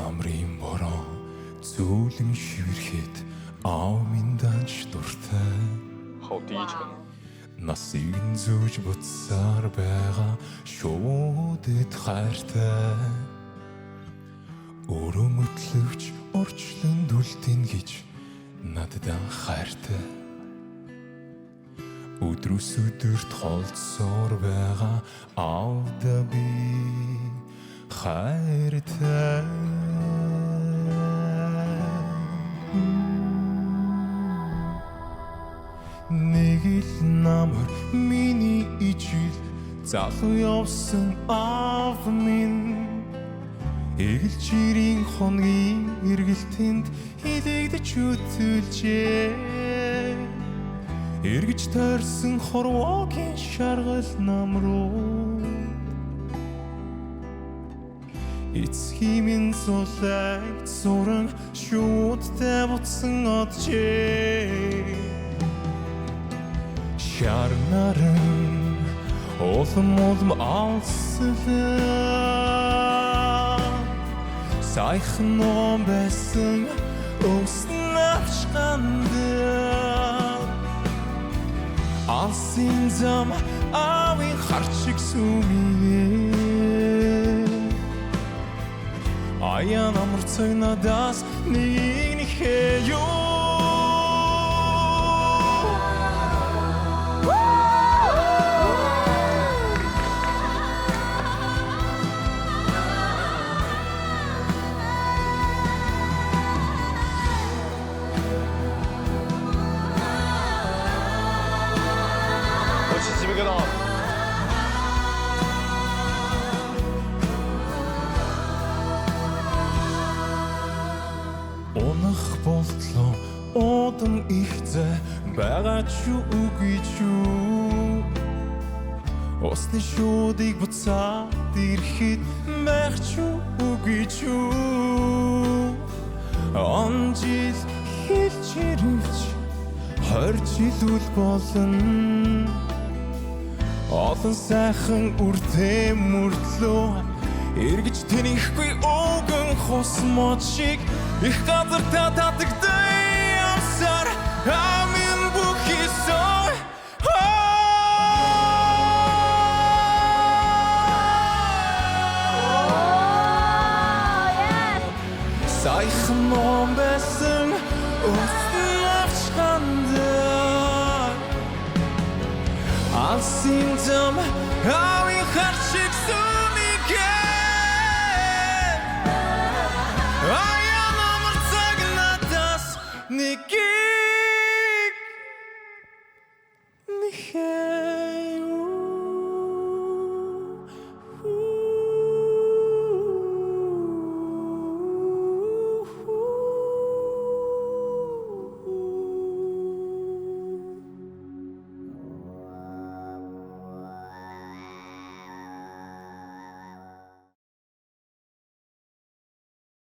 Намрын бороо зөөлөн шивэрхэд аав минь данч дуртай. 好低沉。 Насыг нь зүүж буцсаар байгаа шуудад хайртай. Өрөө мөтлөвч орчлон дүлтэн гэж надад хайртай. Өдрөөс өдөрт холдсоор байгаа аавда би хайртай. Нэг л намар миний ижил залуу явсан аав минь. Эгэл чирийн хоногийн эргэлтэнд хилэгдэж хөтөлжээ. Эргэж тойрсон хорвоогийн шаргал нам руу эцгийн минь зулайг зуран шүүдтэй буцсан оджээ. Шар наран улам улам алслаа. Саяхан ногоон байсан өвсөн авч гандаа. Алсын зам аавын хар шиг сүмээ. Аян амар цаг надаас нэг нэхээ юу. 我起鸡皮疙瘩了。 Унах болтлоо удам их зай байгаа ч үгүй ч үү. Усны шуудыг буцаад ирэхэд байх ч үгүй ч үү. Он жил хэлж ирвч 20 жил үл болно. Олон сайхан үртэй мөртлөө эргэж тэнийхгүй өвгөн хус мод шиг их газар та татагтай явсаар амин бүхий сон. Саяхан ном байсан өсөн авч гандаа. Алсын зам аавын хар.